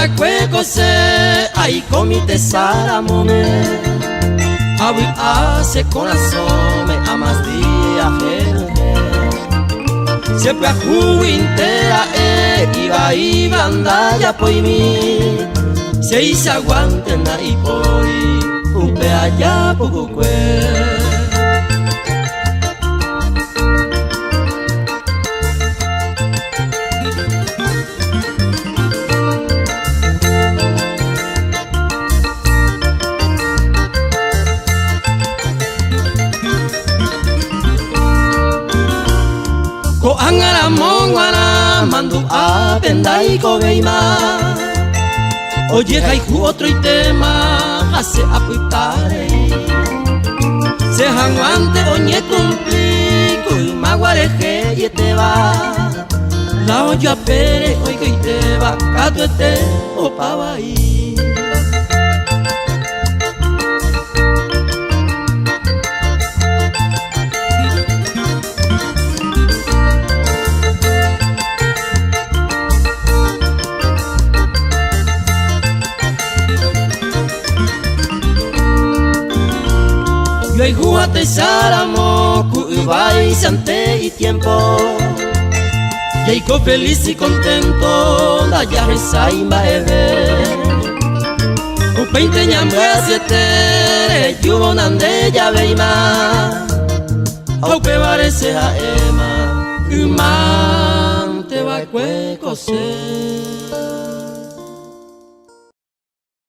Ymantemakue ko che aikomi tesaramóme Avy'a che korasõme amas día henyhẽ Che pyahúguinte ra'e ivaíva ndajapoimi Cheichaguánte ndaipóri upe aja pukukue. Ko'ág̃a ramo g̃uarã mandu'ápe ndaikovéima Ojehayhu otroitéma ha che apytárei Che hag̃uánte oñekumpli ku yma guare he'ietéva La ojoapére oikoitéva katuete opa vai. Joayhu ha techaramo ku yváichante itiempo Jaiko feliz y contento ndajahechái mba'eve Upéinte ñambyasyete rejúvo nande javéima Ha upévare che ha'éma ymante va'ekue ko che.